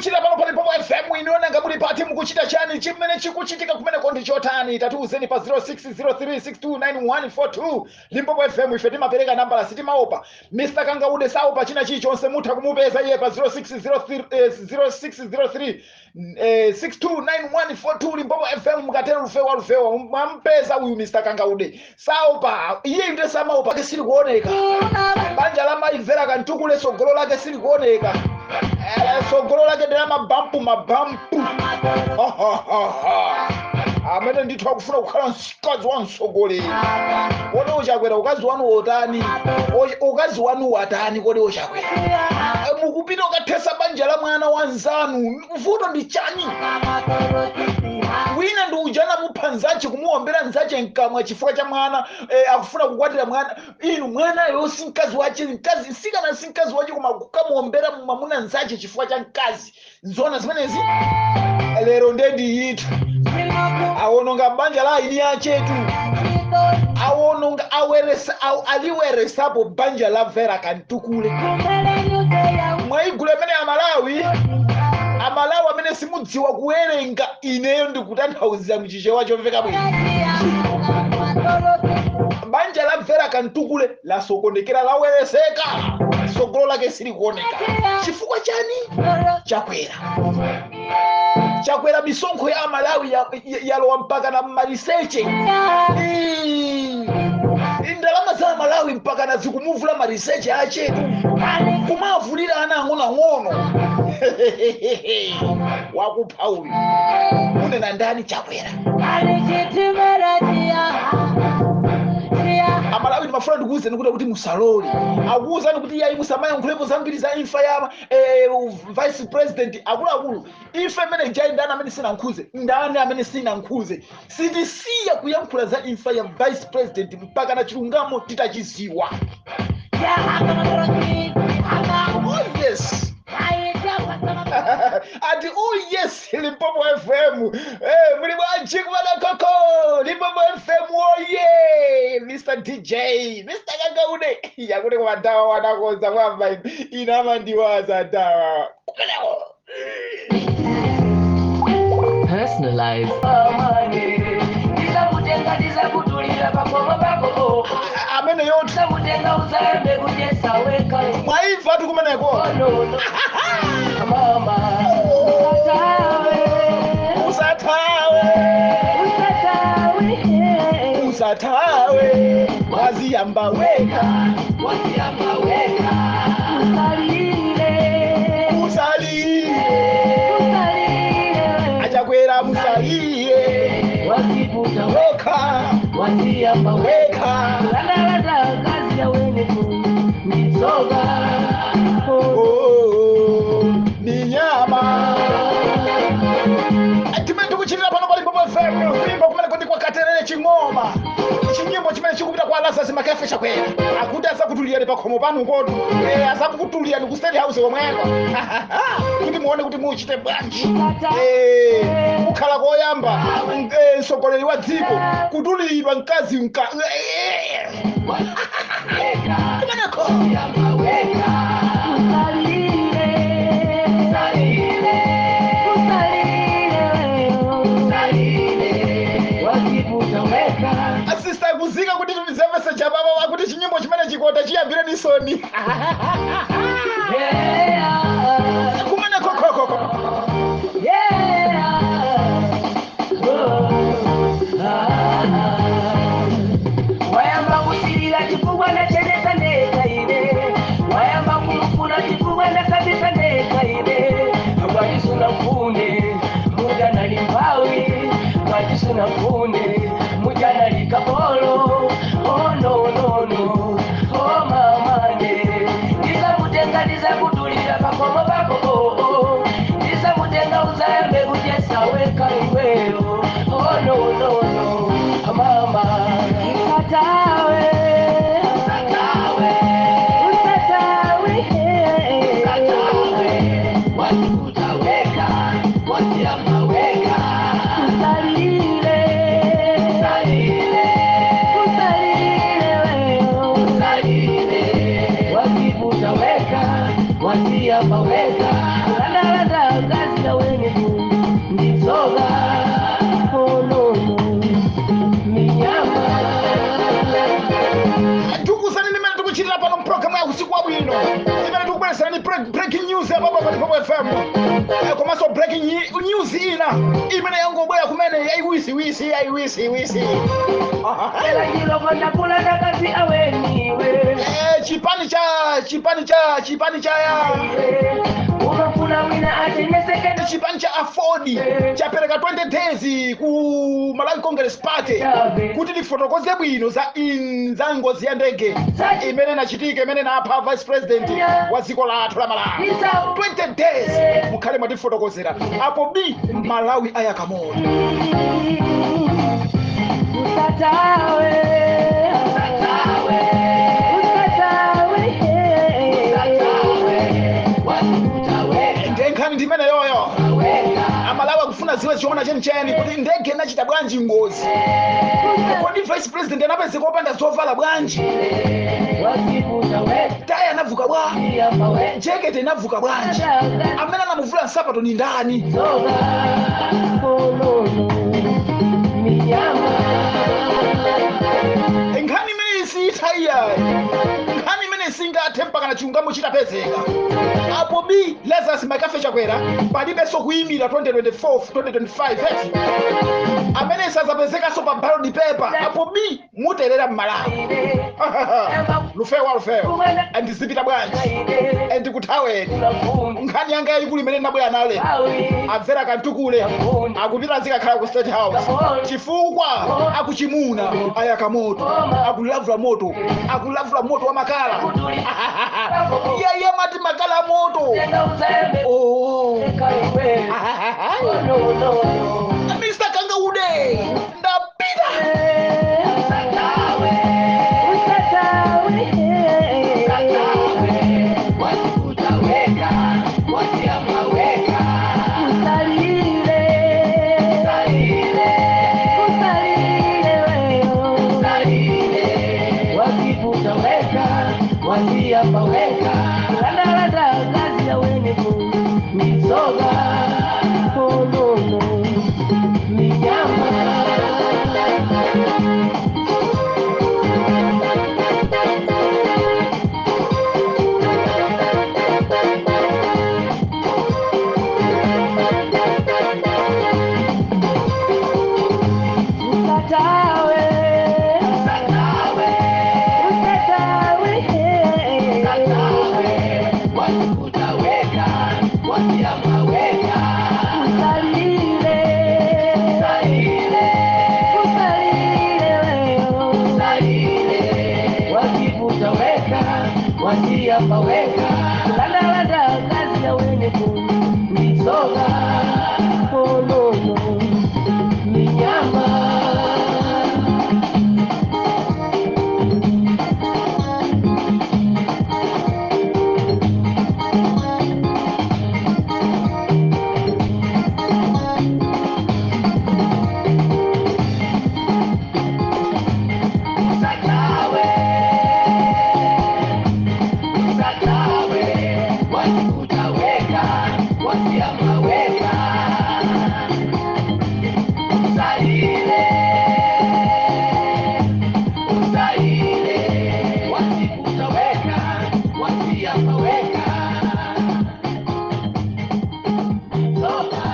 tikuchita pano pa Limpopo FM. Iniona nga muli pati, mukuchita chani? Chimene chikuchitika kumeneko ndi chotani? Tatiuzeni pa 0603629142. Limpopo FM, ife timapereka nambala, sitimaopa. Mr Kangaude saopa china chilichonse. Mutha kumupeza iye pa 0603 0603 629142, Limpopo FM. Mukatero lufewa lufewa mwampeza uyu. Mr Kangaude saopa, iye ndiye samaopa. Ke silikuoneka banja la mayi Vera Kantukule, tsogolo lake silikuoneka. Tsogolo lake ndi la mabampu mabampu. Amene ndithu akufuna kukhala mkazi wa mtsogoleri. Kodi uchakwera, ukazi wanu wotani? Ukazi wanu watani? Kodi uchakwera, mukupita ukathesa banja la mwana wa nzanu, vuto ndi chani? Wina ndi uja anamupha nzache, kumuwombera nzache mkamwa chifukwa cha mwana, akufuna kukwatira mwana. Inu, mwanayo si mkazi wache, mkazi msikana si mkazi wache, koma kukamuwombera mwamuna nzache chifukwa cha mkazi. Nzona zimenezi? Lero ndendi yitu awononga banja la aini achetu, awononga, aweresa, aliweresapo banja la Vera Kantukule. Mwaigula amene Amalawi, Amalawi amene simudziwa kuwerenga, ineyo ndikutanthauzira mchichewa chomveka bwino. Banja la Vera Kantukule lasokonekera, lawereseka, tsogolo lake silikuoneka. Chifukwa chani? Chakwera, Chakwera, misonkho ya Amalawi yalowa mpaka na mmaliseche. Ndalama za Amalawi mpaka na zikumuvula maliseche achetu, kumavulira ana ang'onoang'ono. Wakupha uyu, unena ndani? Chakwera. Amalawi, ndimafuna ndikuwuzeni kuti musalole akuwuzani kuti iyayi, musamayankhulepo zambiri za imfa ya vice president. Akuluakulu, ife imene jayi, ndani amene sinankhuze? Ndani amene sinankhuze? Sitisiya kuyankhula za imfa ya vice president mpaka na chilungamo titachiziwa. Oh yes, ati oh yes. Limpopo FM, muli bwanji kumana koko? Limpopo FM oye! Mr DJ, Mr Kangaude yakuti kumadawa wanakonza kwamba inamandiwaza dawa kumeneko. Personalize. Ndizakutenga, ndizakutulira pakomo pako. Amene yothu Ndizakutenga uzayambe kudyesa weka. Mwaimva tu kumeneko. Nono mama, usatawe. Usathawe. Usatawe. Usathawe, waziyamba weka. Waziyamba weka, usalile. Usalile. Usalile. Achakwera, musalile. Waziputa weka. Weka. Waziyamba weka. Weka. Landalanda kazi ya wenetu nitsoka. Oh, ni nyama timene tikuchitira pano pa Limpopo FM. Kuimba kumene kuti kwa Katerere Ching'oma, chinyimbo chimene chikupita kwa Lazarus Makafe Chakwera, akuti azakutulirani pakhomo panu kotu, azakukutulirani ku State House komweko kuti muone kuti muchite bwanji. Kukhala koyamba mtsogoleri wa dziko kutulidwa mkazi mka kumeneko. Usalile, usalile, usalile, waziputa weka. Asista kuzika kuti tumize message ababa wakuti chinyimbo chimene chikota chiyambire nisoni Yeah. kumene kokokoko. Yeah. Oh. Ah. Wayamba kusilira chifukwa ndachenesa ndeka ine, wayamba kumufuna chifukwa ndasabisa ndeka ine. Bwatisuna mfune mujana limpawi, bwatisuna mfune mujana likapolo. Oh no no no, oh mamane, ndizakutenga, ndizakutulira pakomo pako. Oh, oh. Ndizakutenga uzayambe kudyesa weka iweyo. Oh no no no, mama, usatawe, usatawe, usatawe, usatawe, wazikuta weka, waziyamba weka, usalile, usalile, usalile, usalile, wazibuta weka, waziyamba weka, landalanda. ino imene tikubweretserani breaking news yapapa pa Limpopo FM, komanso breaking news ina imene yangobwera kumene yayiwisiwisi yayiwisiwisi. Chiloko ndakazi aweniwe. Chipani cha chipani cha chipani cha Umafuna wina achenesekene. Chipani cha AFORD chapereka 20 days ku Malawi Congress Party kuti lifotokoze bwino za ngozi ya ndege imene inachitika, imene inapha vice president wa dziko lathu la Malawi. 20 days mukhale mwatifotokozera, apo bii Malawi ayaka moto. Usatawe, usatawe, usatawe. Ndiye nkhani ndimene yoyo. Amalawi akufuna ziwe chiona chenicheni kuti ndege inachita bwanji ngozi. Kodi vice president anapezeka opanda zovala bwanji? Taya anavuka bwa, jekete inavuka bwanji? Amene anamuvula nsapato ni ndani? Soga, konono, minyama. Nkhani imene isitha iyayi, nkhani imene isingathe mpaka chilungamo chitapezeka. Apo bii Lazarus McCarthy Chakwera palibenso kuyimira 2024 2025 eti amene sazapezekanso pa ballot paper. Apo bii muterera mmalawi lufewa lufewa andizipita bwanji andikuthaweni. Nkhani yanga yayikulu imene ndinabwera nayo, amvera kantukule akupita azikakhala ku State House chifukwa akuchimuna ayaka moto, akulavula moto, akulavula moto wa makala. Yeye mati makala a moto. Oh. Mr. Kangaude, ndapita. Usatawe, usatawe, Wasikuta usalile, usalile wewe. Wakivuta weka, wasiapa weka, landalanda kazi ya wenyeku, misoga, konono, minyama. Usatawe, usatawe, usatawe, usalile, usalile wewe. Wakivuta weka, wasiapa weka, landalanda kazi ya wenyeku, misoga, konono, minyama. Usatawe, usatawe, wasikutaweka, wasiamaweka. Usalile, usalile, wasikutaweka, wasiamaweka. Soka.